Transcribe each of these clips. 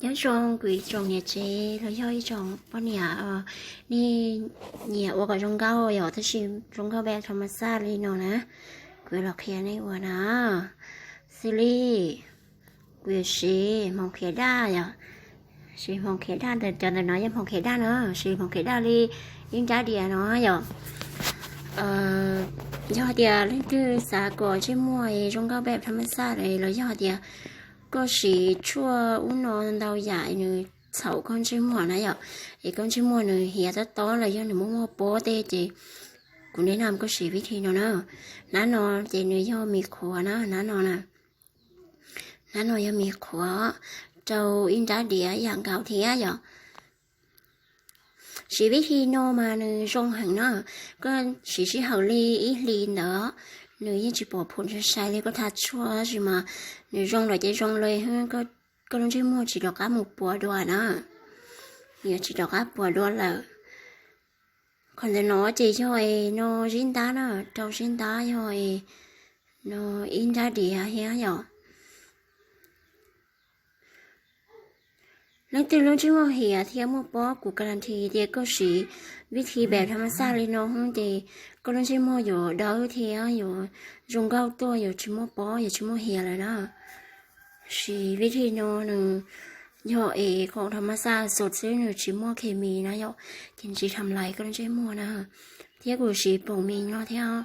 Nyob zoo kuv ib tsoom niam tsev los yog ib tsoom poj niam, nej nyiam ua kom zoo nkauj yom, tab sis zoo nkauj peb thas mas xaj li no na, kuv los qhia nej ua na. Xws li kuv yuav siv hmoov khiav daj yom, siv hmoov khiav daj ntawm cov ntawm no yog hmoov khiav daj na, siv hmoov khiav daj li ib nrab diav no yom. Yog tias leej twg xav kom ntsej muag zoo nkauj peb thas mas xaj los yog tias koj siv tshuaj ub no ntau yam nws txhaum koj ntsej muag na yom, es koj ntsej muag nws hiav tob tob los yog nws muaj muaj pob tej ces kuv neb nam koj siv vib thi no na. Nab no ces nws yog mis qhuav na, nab no na, nab no yog mis qhuav rau ib nrab diav yam nkaus thiab yom. Siv vib thi no mas nws zoo heev na, koj siv sij hawm li ib hlis ntawd nws yeej tsis pom phom sai sai li koj tha tshuaj tab sis mas nws zoo lawm ces zoo li koj lub ntsej muag tsis rov qab mus puas dua na, yuav tsis rov qab puas dua lawm. Qhov ntawm no ces yog es no zib ntab na, rau zib ntab yog es no ib nrab diav thiab yom. Leej twg lub ntsej muag hiav thiab muaj pob kuv guarantee tias koj siv vib thi peb thas mas xaj li no ces koj lub ntsej muag yuav dawb thiab yuav zoo nkauj tuaj, yuav tsis muaj pob yuav tsis muaj hiav lawm na. Siv vib thi no nws yog es khoom thas mas xaj xwb nws tsis muaj khes mis na yom, ces tsis tham lais koj lub ntsej muag na. Thiab kuv siv poom mis no thiab,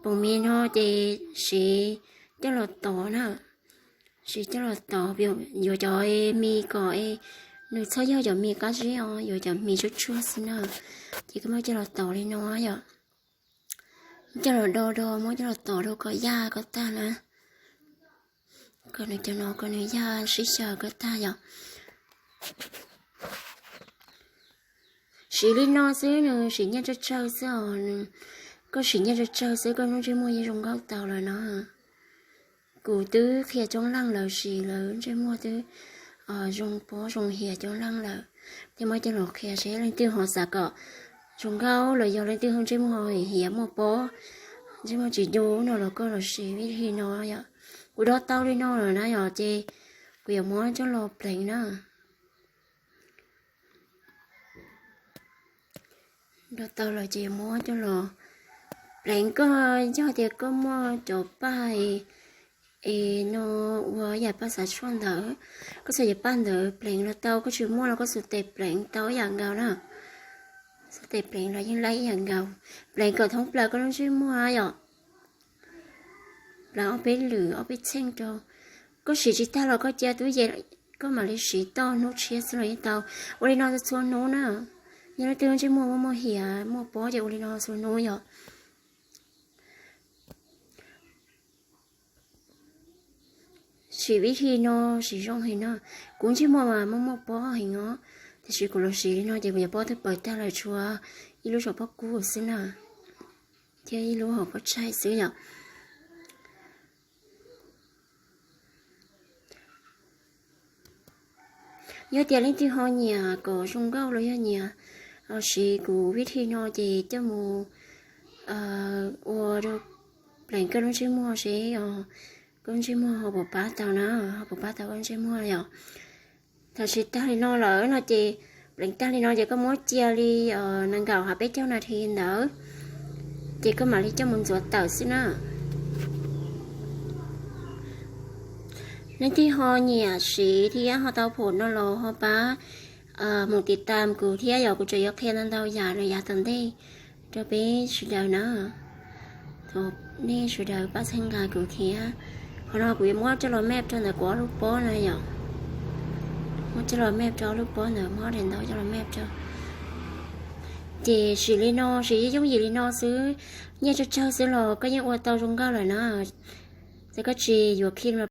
poom mis no ces siv coj los tov na, siv coj los tov, yuav cov mis kom nws txhob yog cov mis qab zib os, yuav cov mis tsuag tsuag xwb na. Ces koj muab coj los tov li no yom, coj los do do muab coj los tov rau kom yaj kom tag na, kom nws cov no kom nws yaj sib xyaw kom tag yom. Siv li no xwb nws siv nyiaj tsawg tsawg xwb os, koj siv nyiaj tsawg tsawg xwb koj lub ntsej muag yeej zoo nkauj tau lawm no. Kuv twb qhia coob leej lawv siv lawv ntsej muag twb zoo pob zoo hiav coob leej lawm, thiab muab coj los qhia seb leej twg ho xav kom zoo nkauj los yog leej twg ho ntsej muag hiav muaj pob, ntsej muag tsis du no los koj los siv vib thi no yom. Kuv do tau li no lawm na yom, ces kuv yuav muab coj los pleev na. Do tau lawm ces muab coj los pleev, koj yog tias koj muaj cov paj es no ua yam paj xav tshuaj ntawd, koj xuas yam paj ntawd pleev los tau, koj tsis muaj los koj xuas tes pleev tau ib yam nkaus na. Xuas tes pleev los yeej laib ib yam nkaus. Pleev kom thoob plaws koj lub ntsej muag yom. Pleev ob peb lwm ob peb txheej rau. Koj siv tsis tag los koj cia tub yees, koj mam li siv toj hnub tshiab xwb los yeej tau. Ua li no txhua hnub na. Yog leej twg ntsej muag muaj muaj hiav muaj pob ces ua li no txhua hnub yom. Siv vib thi no siv zoo heev no. Kuv ntsej muag mas muaj muaj pob heev os, tiam sis kuv los siv li no ces kuv cov pob twb pawv tag lawm, tshuav ib lub saum pob kub xwb na, thiab ib lub hauv pob tsaig xwb yom. Yog tias leej twg ho nyiam kom zoo nkauj los yog nyiam siv kuv vib thi no ces coj mus ua rau, pleev koj lub ntsej muag seb koj lub ntsej muag ho puas pab tau na, ho puas pab tau koj lub ntsej muag yom. Thaum siv tag li no lawm no ces, pleev tag li no ces koj muab cia li nees nkaum hab peb caug nas this ntawd, ces koj mam li coj mus ntxuav tawm xwb na. Leej twg ho nyiam siv thiab ho tau phom no los ho pab mus tiv tam kuv thiab yom, kuv tseem yuav qhia ntau ntau yam rau yav tom ntej rau peb sawv daws na. Thov nej sawv daws pab txhawb nqa kuv thiab. Qhov no kuv yuav muab coj los map rau ntawm kuv ob lub pob na yom. Muab coj los map rau ob lub pob ntawd, muab daim ntaub coj los map rau. Ces siv li no, siv yooj yim li no xwb, nyiaj tsawg tsawg xwb los koj yeej ua tau zoo nkauj lawm na. Txawm koj tsis yuav cream los